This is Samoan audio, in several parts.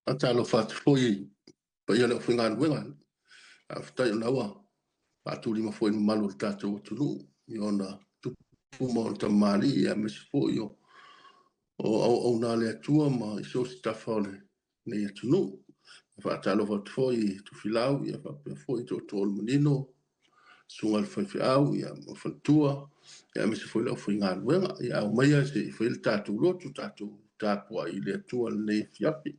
Faatalofa atu foi i le paia o le aufaigaluega. Faafetai o la ua faatulima foi i le mamalu o le tatou atunuu i ona tupu ma ona tamalii, aemaise foi o auauna a le Atua ma i so o se tafa o lenei atunuu. E faatalofa atu foi i Tofilau, ia faapea foi Tootoo o le Manino, Susuga i le Faifeau ma Faletua, aemaise foi le aufaigaluega. Ia aumaia se i fai le tatou lotu, tatou tapuai i le Atua i lenei afiafi.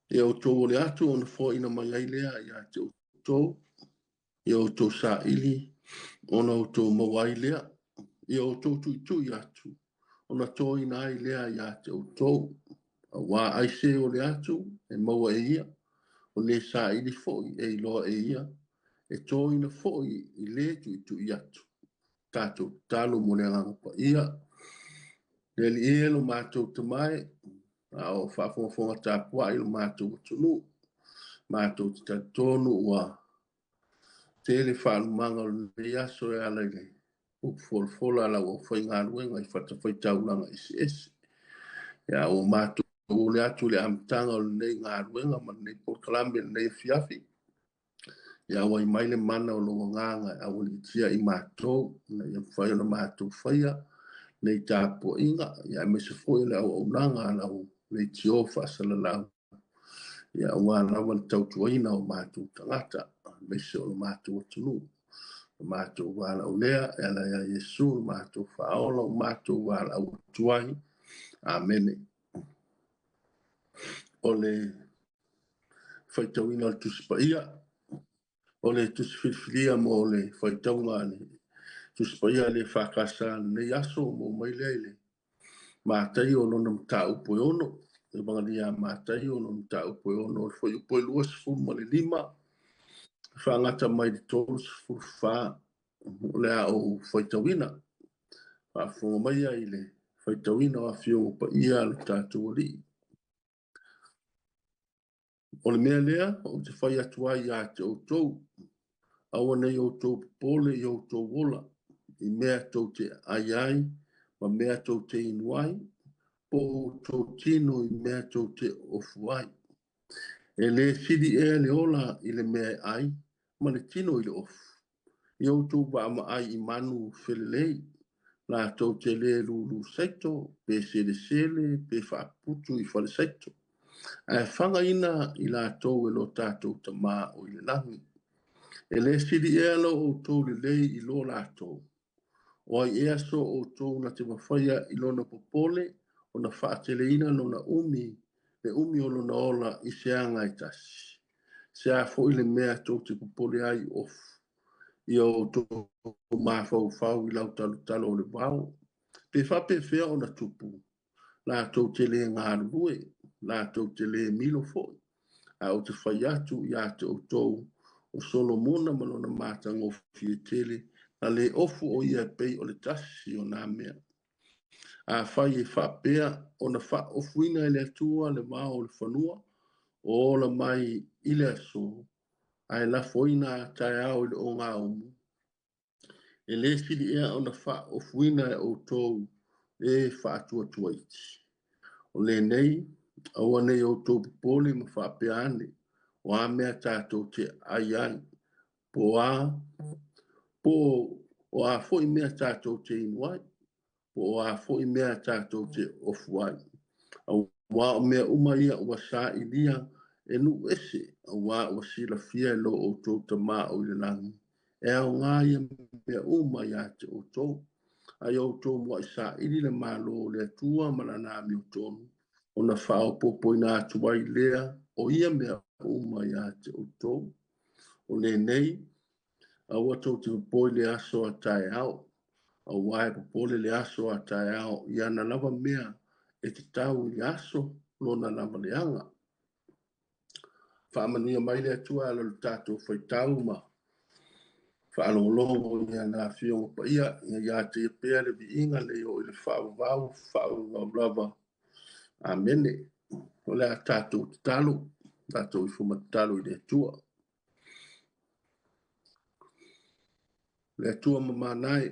Ia outou ole atu ona foaina mai ai lea ia te outou, ia outou saili ona outou maua ai lea, ia outou tuitui atu ona toina ai lea ia te outou. Aua aisē ole atu e maua e ia, o le saili foi e iloa e ia, e toina foi i le tuitui atu. Tatou tatalo mo le Agaga Paia. Le Alii e lo matou tamae, a o faafogafoga tapuai lo matou atunuu, matou te talitonu ua tele faalumaga o lenei aso e ala i le upu folafola a lau aufaigaluega i fatafaitaulaga eseese. Ia, ua matou ole atu i le amataga o lenei galuega ma lenei polokalame lenei afiafi. Ia auai mai le mana o lou agaga e aualiitia i matou, ina ia mafai ona matou faia nei tapuaiga, ia aemaise foi o le auaunaga a lau leitio faasalalau, ia aua lava le tautuaina o matou tagata, aemaise o le matou atunuu. O matou valaau lea, e ala ia Iesu, le matou faaola, o matou valaau atu ai. Amene. O le faitauina o le Tusi Paia, o le Tusi Filifilia mo le faitauga a le Tusi Paia a le EFKS lenei aso, mo mai lea i le Mataio lona mataupu e 6, Evagalia a Mataio lona mataupu e 6, o le fuaiupu e 25, faagata mai le 34, o le a ou faitauina. Faafofoga maia i le faitauina o Afioga Paia a le tatou Alii. O le mea lea ou te fai atu ai ia te outou, aua nei outou popole i outou ola, i mea tou te ai ai ma mea tou te inu ai, po o outou tino i mea tou te ofu ai. E le sili ea le ola i le mea e ai ma le tino i le ofu. Ia outou vaavaai i manu felelei, latou te le lulu saito, pe selesele, pe faaputu i falesaito, ae fagaina i latou e lo tatou Tama o i le lagi. E le sili ea lo outou lelei i lo latou. O ai ea so outou na te mafaia i lona popole ona faateleina lona umi, le umi o lona ola i se aga e tasi. Se a foi le mea tou te popole ai i ofu, ia outou mafaufau i lau talotalo o le vao. Pe faapefea ona tupu, latou te le galulue, latou te le milo foi. Ae ou te fai atu ia te outou, o Solomona ma lona matagofie tele, na le ofu o ia e pei o le tasi o nā mea. Afai e faapea ona faaofuina e le Atua le vao o le fanua, o ola mai i le aso, ae lafoina a taeao i le ogaumu, e le sili ea ona faaofuina e outou e faatuatuaiti. O lenei, aua nei outou popole ma faapea ane, o a mea tatou te ai ai, po a, po o a foi mea tatou te inu ai, po o a foi mea tatou te ofu ai. Aua o mea uma ia ua sailia e nuu ese, aua ua silafia e lo outou Tama o i le lagi, e aoga ia mea uma ia te outou. A ia outou muai saili le Malo o le Atua ma lana amiotonu, ona faaopoopoina atu ai lea o ia mea uma ia te outou. O lenei, aua tou te popole i le aso a taeao, aua e popole le aso a taeao i ana lava mea e tatau i le aso lona lava leaga. Faamanuia mai le Atua ala o le tatou faitau ma faalogologo i ana afioga paia, ina ia te ia pea le viiga le oo i le faavavau, faavavau lava. Amene. O le a tatou tatalo, tatou ifo ma tatalo i le Atua. Le Atua mamana e,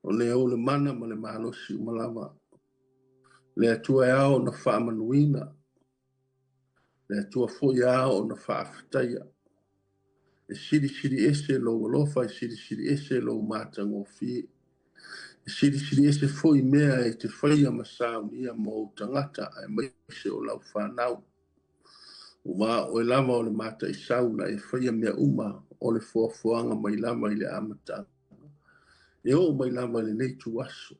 o le ou le mana ma le malosi uma lava. Le Atua e ao ona faamanuina, le Atua foi e ao ona faafetaia. E silisili ese lou alofa, e silisili ese lou matagofie. E silisili ese foi mea e te faia ma saunia mo ou tagata aemaise o lau fanau. Aua o oe lava o le mataisau na e faia mea uma o le foafoaga mai lava i le amataga, e oo mai lava i lenei ituaso.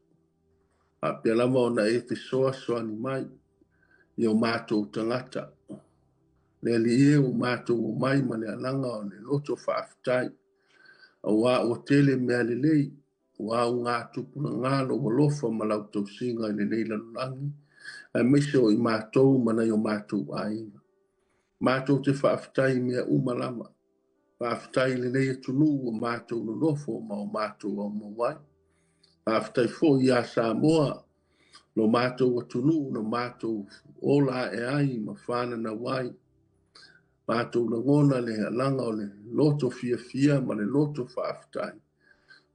Faapea lava ona e fesoasoani mai i o matou tagata. Le Alii e, ua matou omai ma le alaga o le loto faafetai, aua ua tele mea lelei, ua augatupulaga lou alofa ma lau tausiga i lenei lalolagi, aemaise o i matou ma nai o matou aiga. Matou te faafetai i mea uma lava. Faafetai i lenei atunuu ua matou nonofo ma o matou aumau ai. Faafetai foi ia Samoa, lo matou atunuu na matou ola ae ai ma fananau ai. Matou lagona le alaga o le loto fiafia ma le loto faafetai,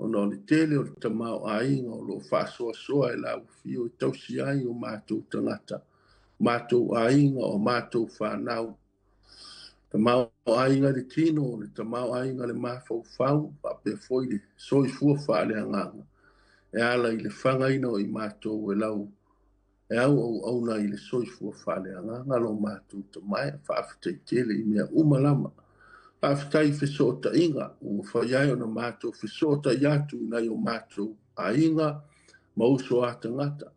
ona o le tele o le tamaoaiga o lo o faasoasoa e lau afio e tausi ai o matou tagata, matou aiga, o matou fanau. Tamaoaiga i le tino, le tamaoaiga i le mafaufau, faapea foi le soifua faaleagaga, e ala i le fagaina o i matou e lau e au auauna i le soifua faaleagaga lo matou tamae. Faafetai tele i mea uma lava. Faafetai i fesootaiga ua mafai ai ona matou fesootai atu i nai o matou aiga ma uso a tagata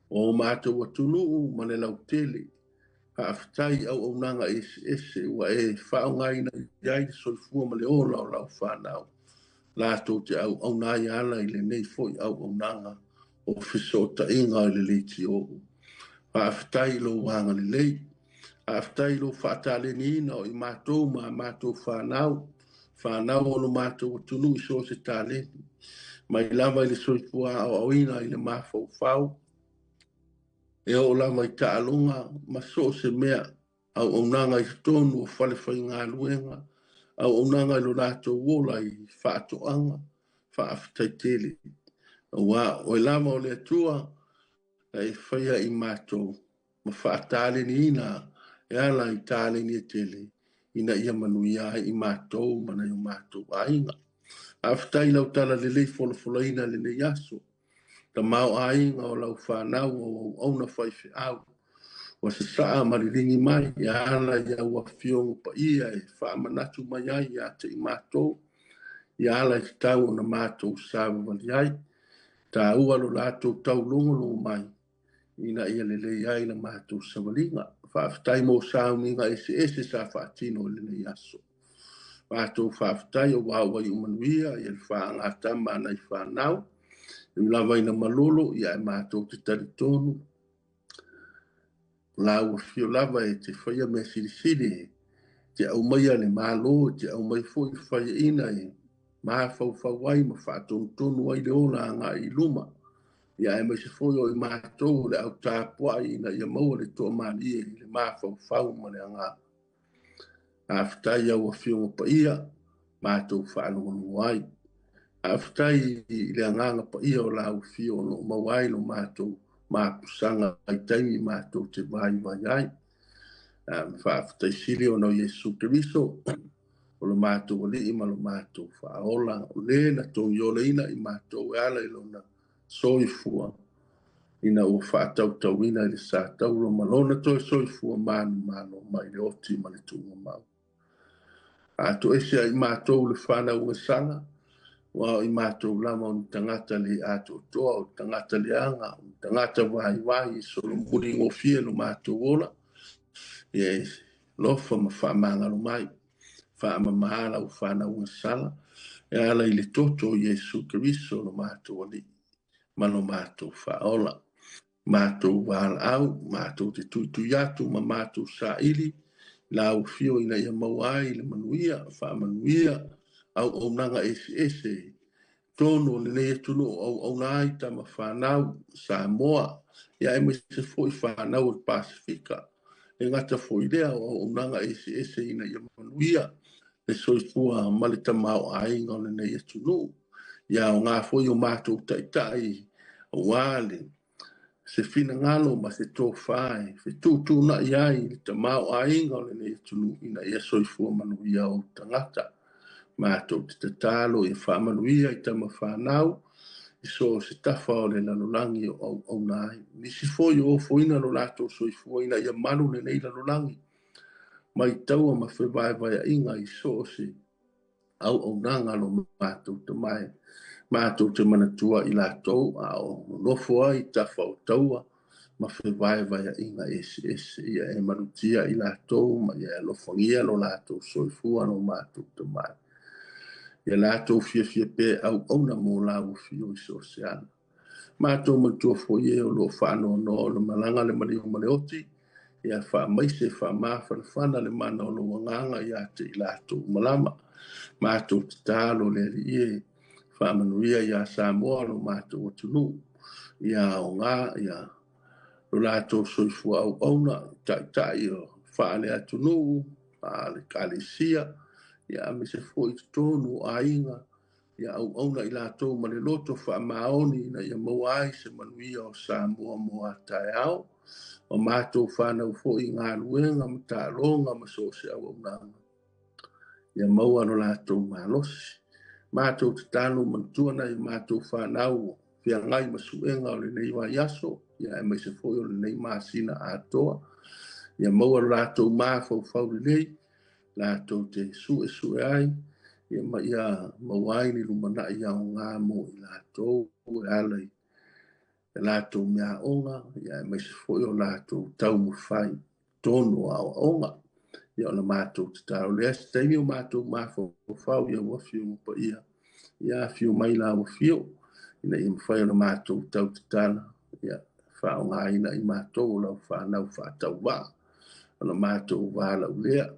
o matou atunuu ma le lautele. Faafetai i auaunaga eseese ua e faaaogaina ai le soifua ma le ola o lau fanau, latou te auauna ai ala i lenei foi auaunaga o fesootaiga i le leitio. Faafetai i lou agalelei, faafetai i lou faataleniina o i matou ma matou fanau, fanau o lo matou atunuu i so o se taleni, mai lava i le soifua aoaoina i le mafaufau, e oo lava i taaloga ma so o se mea, auaunaga i totonu o falefaigaluega, auaunaga i lo latou ola i faatoaga. Faafetai tele, aua o oe lava o le Atua na e faia i matou ma faataleniina e ala i taleni e tele, ina ia manuia ai i matou ma nai o matou aiga. Faafetai i lau talalelei folafolaina i lenei aso, tamaoaiga o lau fanau o auauna faifeau, ua sasaa ma liligi mai e ala i au afioga paia e faamanatu mai ai ia te i matou, ia ala i tatau ona matou savavali ai. Taua lo latou taulogologo mai, ina ia lelei ai la matou savaliga. Faafetai mo sauniga eseese sa faatino i lenei aso. Matou faafetai aua ua iu manuia ia le faagatama a nai fanau, e ui lava ina malolo, ia e matou te talitonu lau afio lava e te faia mea silisili, te aumaia le malo, te aumai foi le faiaina e mafaufau ai ma faatonutonu ai le ola agai i luma. Ia aemaise foi o i matou o le au tapuai ina ia maua le toamalie i le mafaufau ma le agaga. Faafetai i au afioga paia, matou faalogologo ai. Faafetai i le agaga paia o lau afio o lo o maua ai lo matou mapusaga i taimi matou te vaivai ai. Faafetai sili ona o Iesu Keriso, o lo matou alii ma lo matou faaola, o le na togiolaina i matou e ala i lona soifua, ina ua faatautauina i le sa tauro ma lona toe soifua manumalo mai le oti ma le tuugamau. Atoese ai matou le fanau gasala, aua o i matou lava o ni tagata le atoatoa, o tagata leaga, o tagata vaivai, e solomuli gofie lo matou ola. Ia e lofa ma faamagalo mai, faamama lau fanau gasala, e ala i le toto o Iesu Keriso lo matou alii ma lo matou faaola. Matou valaau, matou te tuitui atu ma matou saili, lau afio ina ia maua ai le manuia, faamanuia, auaunaga eseese, tonu o lenei atunuu auauna ai tama fanau Samoa, ia aemaise foi fanau o le Pasifika. E gata foi lea o auaunaga eseese ina ia manuia le soifua ma le tamaoaiga o lenei atunuu. Ia aoga foi o matou taitai aua le se finagalo ma se tofa e fetuutuunai ai le tamaoaiga o lenei atunuu ina ia soifua manuia ou tagata. Matou te tatalo ia faamanuia i tama fanau i so o se tafa o le lalolagi o auauna ai. Nisi foi o ofoina lo latou soifua ina ia malu lenei lalolagi mai taua ma fevaevaeaiga i so o se auaunaga lo matou tamae. Matou te manatua i latou a o nonofo ai i tafa o taua ma fevaevaeaiga eseese. Ia e malutia i latou ma ia e alofagia lo latou soifua lo matou tamae. Ia latou fiafia pea auauna mo lau afio i so o se ala. Matou manatua foi e o lo o faanoanoa o le malaga le maliu ma le oti, ia faamaise faamafanafana le mana o lou agaga ia te i latou uma lava. Matou tatalo le Alii e faamanuia ia Samoa lo matou atunuu, ia aoga ia lo latou soifua auauna, taitai o faale atunuu, faale ekalesia, ia aemaise foi i totonu o aiga, ia auauna i latou ma le loto faamaoni ina ia maua ai se manuia o Samoa mo a taeao. O matou fanau foi i galuega ma taaloga ma so o se auaunaga, ia maua lo latou malosi. Matou tatalo manatua nai o matou fanau feagai ma suega o lenei vaiaso, ia aemaise foi o lenei masina atoa. Ia maua lo latou mafaufau lelei, latou te suesue ai, ia ma ia maua ai ni lumanai aoga mo i latou e ala i latou meaaoga, ia aemaise foi o latou taumafai totonu o aoaoga. Ia ona matou tatalo lea, se taimi o matou mafaufau i au afioga paia, ia afio mai lau afio, ina ia mafai ona matou tautatala, ia faaaogaina i matou o lau fanau faatauvaa, ona matou valaau lea.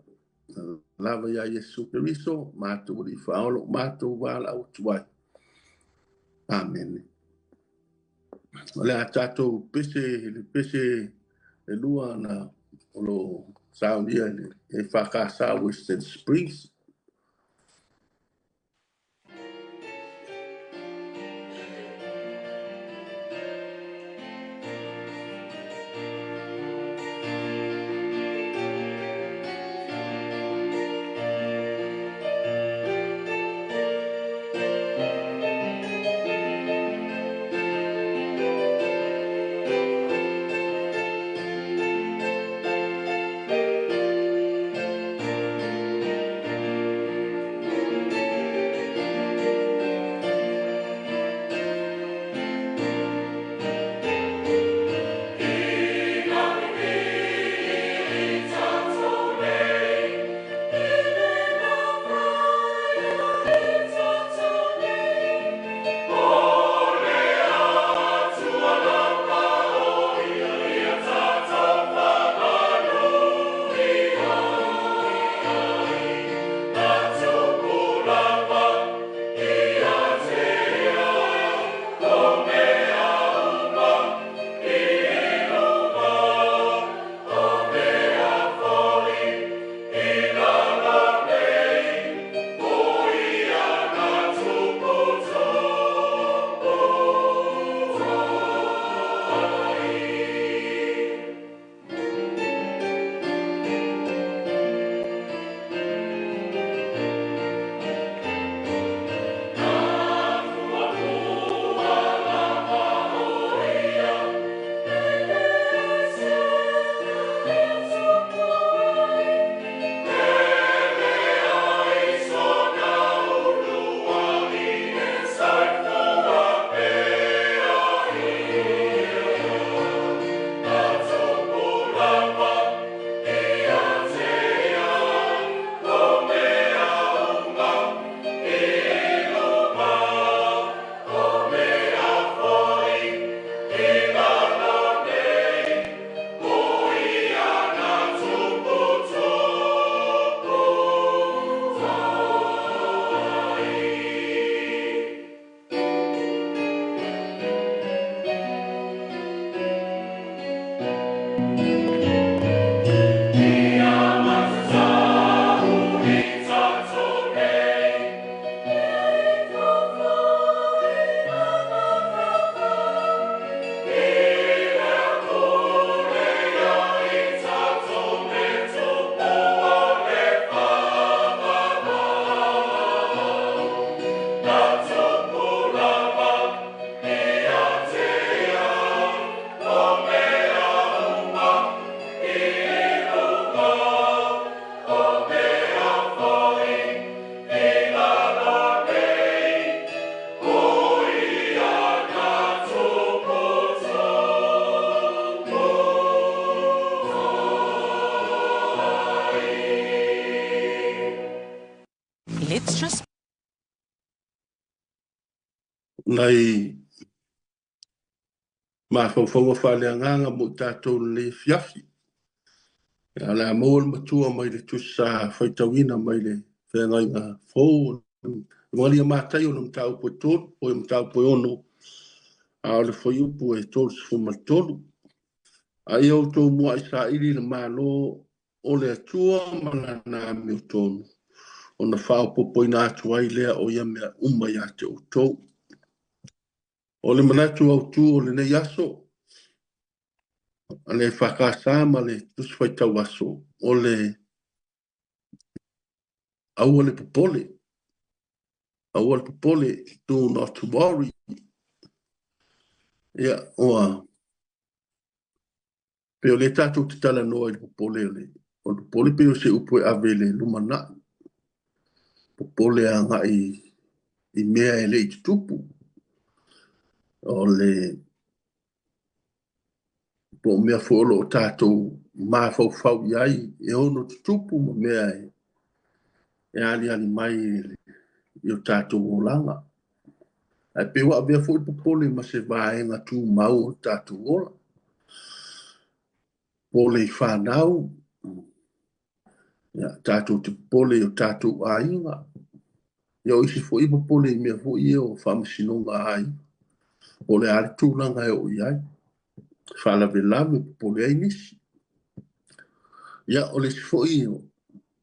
Lava ia Iesu Keriso, matou alii faaola, o matou valaau atu ai. Amene. O le a tatou pese le pese e lua na o lo saunia i le EFKS Western Springs. Nai mafaufauga faaleagaga mo i tatou i lenei afiafi. Ia, o le a maua le matua mai le tusi sa faitauina mai le feagaiga fou, Evagelia Mataio o le mataupu e 3, po o le mataupu e 6, a o le fuaiupu e 33. A ia outou muai saili le Malo o le Atua ma lana amiotonu, ona faaopoopoina atu ai lea o ia mea uma ia te outou. O le manatu autu o lenei aso, a le EFKS ma le Tusi Faitau Aso, o le aua le popole, aua le popole, do not worry. Ia, ua pei o lea tatou te talanoa i le popole, o le popole pei o se upu e ave i le lumanai, popole agai i mea e le i tutupu, o le po o mea foi o lo o tatou mafaufau i ai e ono tutupu ma mea e aliali mai i o tatou olaga. Ae pei ua avea foi le popole ma se vaega tumau o le tatou ola. Popole i fanau, ia, tatou te popole i o tatou aiga. Ia, o isi foi e popole i mea foi ia o faamasinoga a aiga. Po o le a le tulaga e oo i ai. Faalavelave, popole ai nisi. Ia, o le isi foi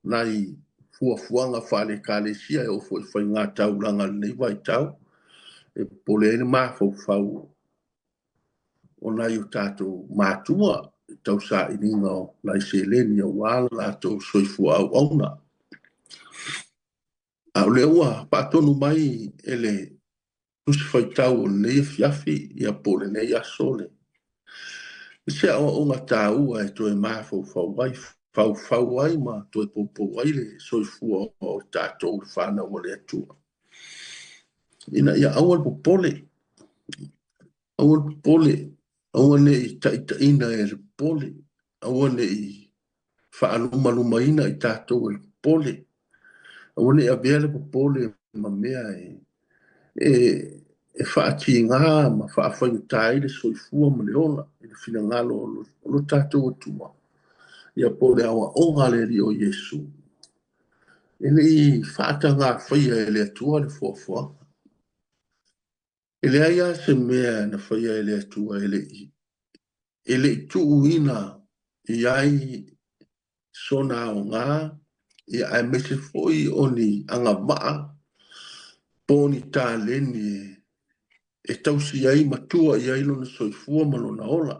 nai fuafuaga faale-Ekalesia e oo foi i faiga taulaga i lenei vaitau, e popole ai le mafaufau o nai o tatou matua i tausailiga o nai seleni aua lo latou soifua auauna. A o lea ua faatonu mai e le Tusi Faitau o lenei afiafi, ia po o lenei aso, le se aoaoga taua e toe mafaufau ai, faufau ai ma toe poupou ai le soifua o tatou le fanau a le Atua. Ina ia aua le popole, aua le popole, aua ne i taitaiina e le popole, aua ne i faalumalumaina i tatou e le popole, aua ne i avea le popole ma mea e faatiga ma faafaigata ai le soifua ma le ola i le finagalo o lo tatou Atua, ia po o le aoaoga a le Alii o Iesu. E le i faatagafaia e le Atua le fuafuaga. E leai lava se mea na faia e le Atua e le i tuuina i ai sona aoga, ia aemaise foi o ni agavaa po o ni taleni e tausi ai ma tua i ai lona soifua ma lona ola.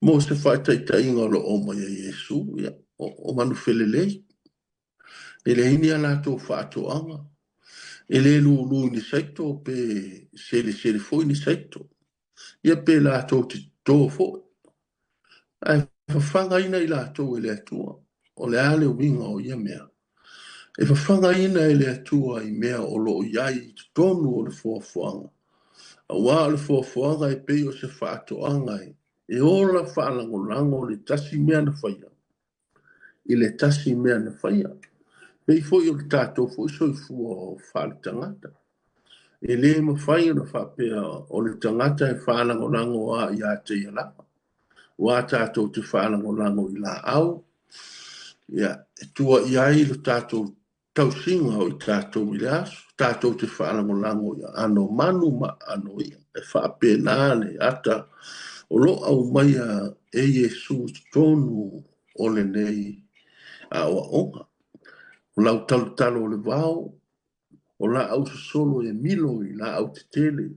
Mo se faataitaiga o lo o mai ai Iesu, ia, o manufelelei. E leai ni a latou faatoaga, e le lulu i ni saito pe selesele foi ni saito, ia pe latou te toto foi. Ae fafagaina i latou e le Atua. O le a le uiga o ia mea? E fafagaina e le Atua i mea o lo o i ai i totonu o le fuafuaga. Aua o le fuafuaga e pei o se faatoaga e ola faalagolago le tasi mea na faia i le tasi mea na faia. Pei foi o le tatou foi soifua o faaletagata. E le mafai ona faapea o le tagata e faalagolago lava ia te ia lava. Aua tatou te faalagolago i laau, ia, e tua i ai lo tatou tausiga o i tatou i le aso, tatou te faalagolago i aano o manu ma aano o i'a. E faapena le ata o lo o aumaia e Iesu i totonu o lenei aoaoga. O lau talotalo o le vao, o laau sosolo e milo i laau tetele,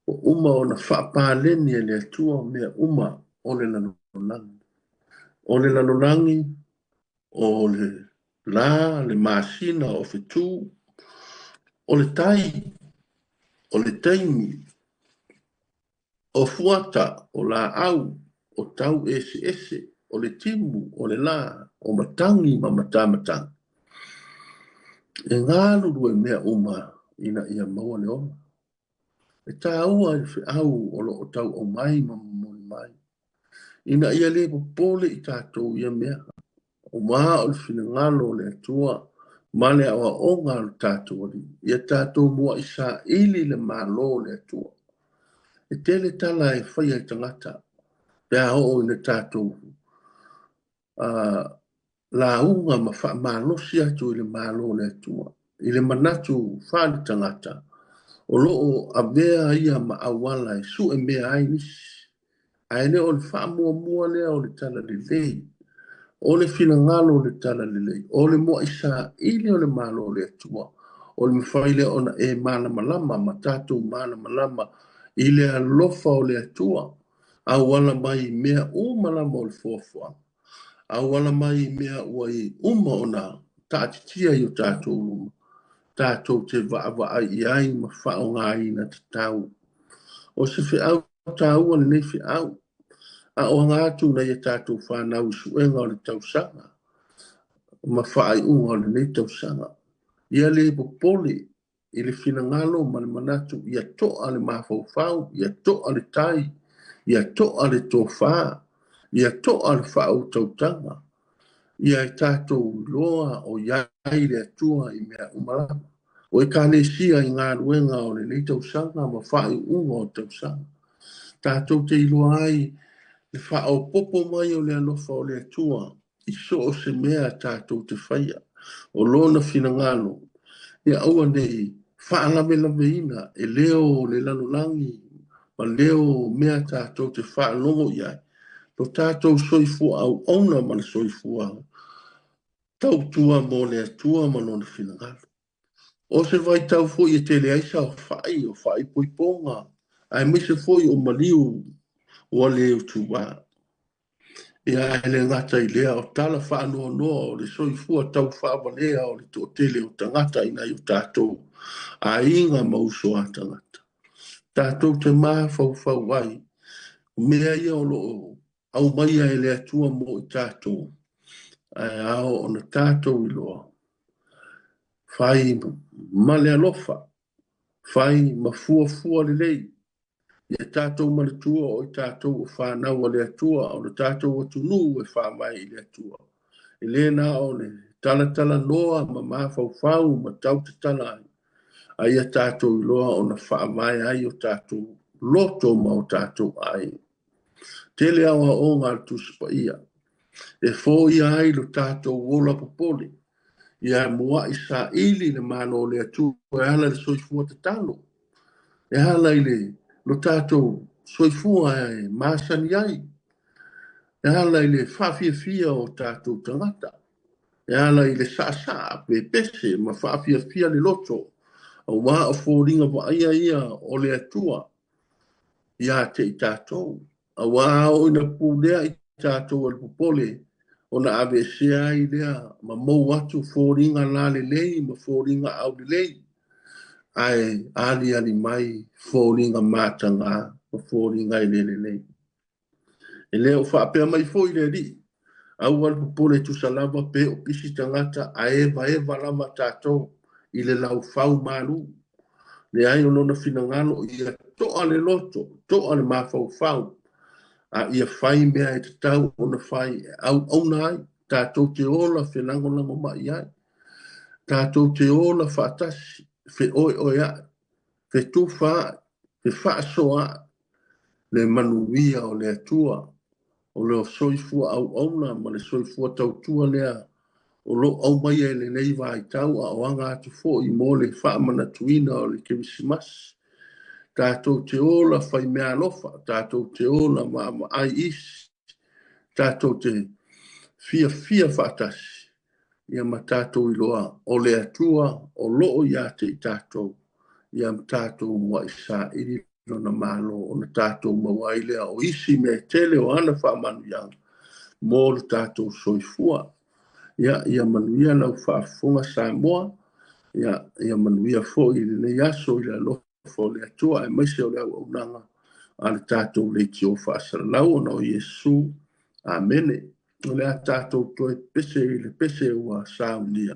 ua uma ona faapaleni e le Atua mea uma o le lalolagi. O le lalolagi, o le la, le masina, o fetu, o le tai, o le taimi, O fuata, o laau, o tau eseese, o le timu, o le la, o matagi ma matamatagi. E galulue mea uma ina ia maua le ola. E taua i le feau o lo o tau aumai ma momoli mai, ina ia le popole i tatou ia mea, aua o le finagalo o le Atua ma le aoaoga a lo tatou Alii, ia tatou muai saili le Malo o le Atua. E tele tala e faia e tagata pe a oo ina tatou lauga ma faamalosi atu i le Malo o le Atua, i le manatu faaletagata o lo o avea ia ma auala e sue mea ai nisi. Ae le o le faamuamua lea o le Talalelei, o le finagalo o le Talalelei, o le muai saili o le Malo o le Atua, o le mafai lea ona e malamalama ma tatou malamalama i le alofa o le Atua, auala mai i mea uma lava o le foafoaga, auala mai i mea ua i uma ona taatitia i o tatou luma, tatou te vaavaai i ai ma faaaogaina tatau. O se feau taua lenei feau, a o aga atu nai a tatou fanau i suega o le tausaga ma faaiuga o lenei tausaga. Ia le popole i le finagalo ma le manatu ia toa le mafaufau, ia toa le tai, ia toa le tofa, ia toa le faautautaga, ia e tatou iloa o i ai le Atua i mea uma lava. O Ekalesia i galuega o lenei tausaga ma faaiuga o tausaga, tatou te iloa ai le faaopoopo mai o le alofa o le Atua i so o se mea tatou te faia. O Lona finagalo, ia aua ne i faalavelaveina e leo o le lalolagi ma leo o mea tatou te faalogo i ai, lo tatou soifua auauna ma le soifua tautua mo le Atua ma Lona finagalo. O se vaitau foi e tele ai saofai, o faaipoipoga, aemaise foi o maliu ua le utuā. Ia, ae le gata i lea, o tala faanoanoa o le soifua taufaavalea o le toatele o tagata i nai o tatou aiga ma uso a tagata. Tatou te mafaufau ai, o mea ia o lo o aumaia e le Atua mo i tatou, ae ao ona tatou iloa, fai ma le alofa, fai ma fuafua lelei, ia tatou manatua o i tatou o fanau a le Atua, o le tatou atunuu e faavae i le Atua. E le na o le talatalanoa ma mafaufau ma tautatala ai, a ia tatou iloa ona faavae ai o tatou loto ma o tatou aiga. Tele aoaoga a le Tusi Paia e foia ai lo tatou ola popole, ia muai saili le Malo o le Atua e ala i le soifua tatalo, e ala i le lo tatou soifua e masani ai, e ala i le faafiafia o tatou tagata, e ala i le saasaa pepese ma faafiafia le loto, aua o foliga vaaia ia o le Atua ia te i tatou. Aua a oo ina pulea i tatou e le popole, ona aveesea ai lea ma mou atu foliga lalelei ma foliga aulelei, ae aliali mai foliga mataga ma foliga e le lelei. E le o faapea mai foi le Alii, aua le popole tusa lava pe o pisi tagata ae evaeva lava tatou i le laufau malu. Leai, o lona finagalo ia toa le loto, toa le mafaufau, a ia fai mea e tatau ona fai e auauna ai, tatou te ola felagolagomai ai, tatou te ola faatasi, feoeoeai, fetufaai, fefaasoaai le manuia o le Atua, o le soifua auauna ma le soifua tautua lea o lo o aumaia i lenei vaitau a o aga atu foi mo le faamanatuina o le Kerisimasi. Tatou te ola faimeaalofa, tatou te ola vaavaai isi, tatou te fiafia faatasi, ia ma tatou iloa o le Atua o lo o ia te i tatou, ia ma tatou muai saili lona Malo, ona tatou maua ai lea o isi mea e tele o ana faamanuiaga mo lo tatou soifua. Ia, ia manuia lau faafofoga Samoa, ia, ia manuia foi i lenei aso i le alofa o le Atua aemaise o le auaunaga a le tatou leitio faasalalau ona o Iesu. Amene. O le a tatou toe pese i le pese ua saunia.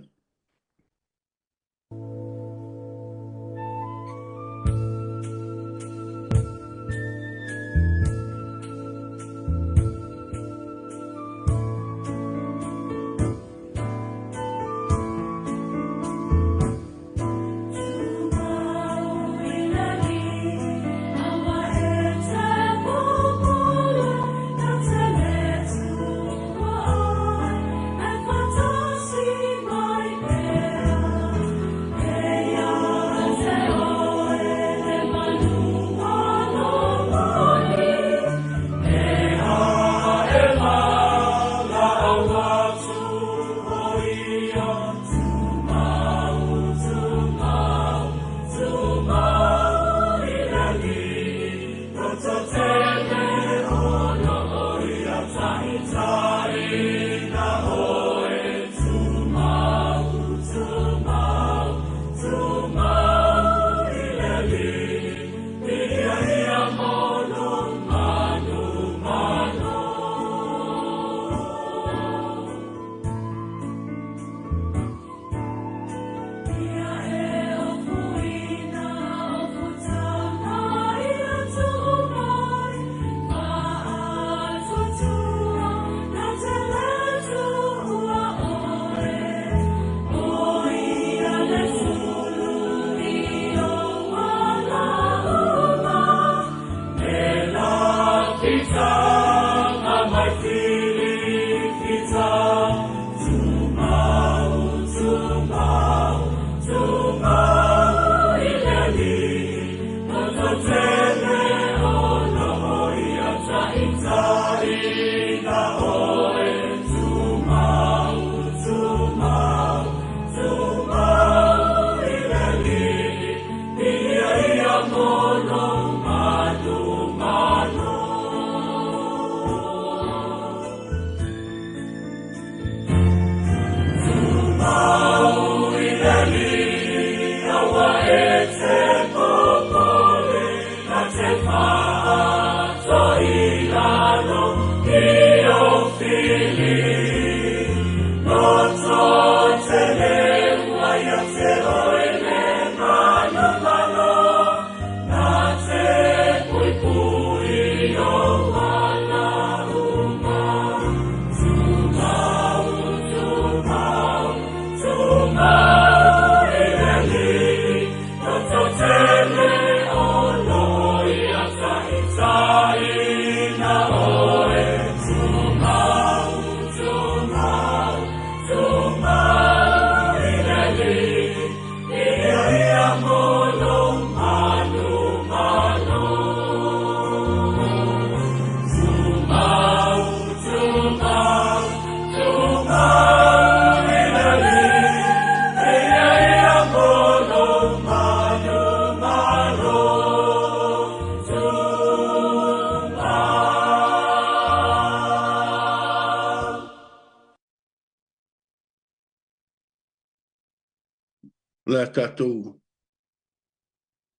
Le a tatou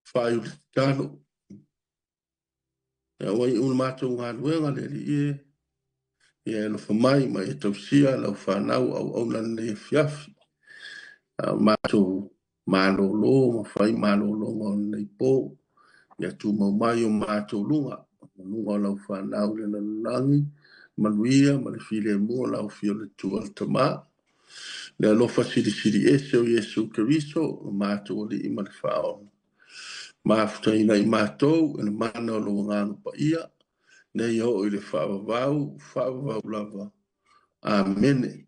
faaiu le tatalo. Ia ua iu le matou galuega le Alii e, ia e alofa mai ma e tausia lau fanau auauna lenei afiafi. A o matou malolo ma fai malologa o lenei po, ia tumau mai o matou luga, ma luga o lau fanau le lalolagi, manuia ma le filemu o lau Afio le Atua le Tama. Le alofa silisili ese o Iesu Keriso, o matou Alii ma le Faaola. Mafutaina i matou e le mana o lou Agaga Paia, nei oo i le faavavau, faavavau lava. Amene.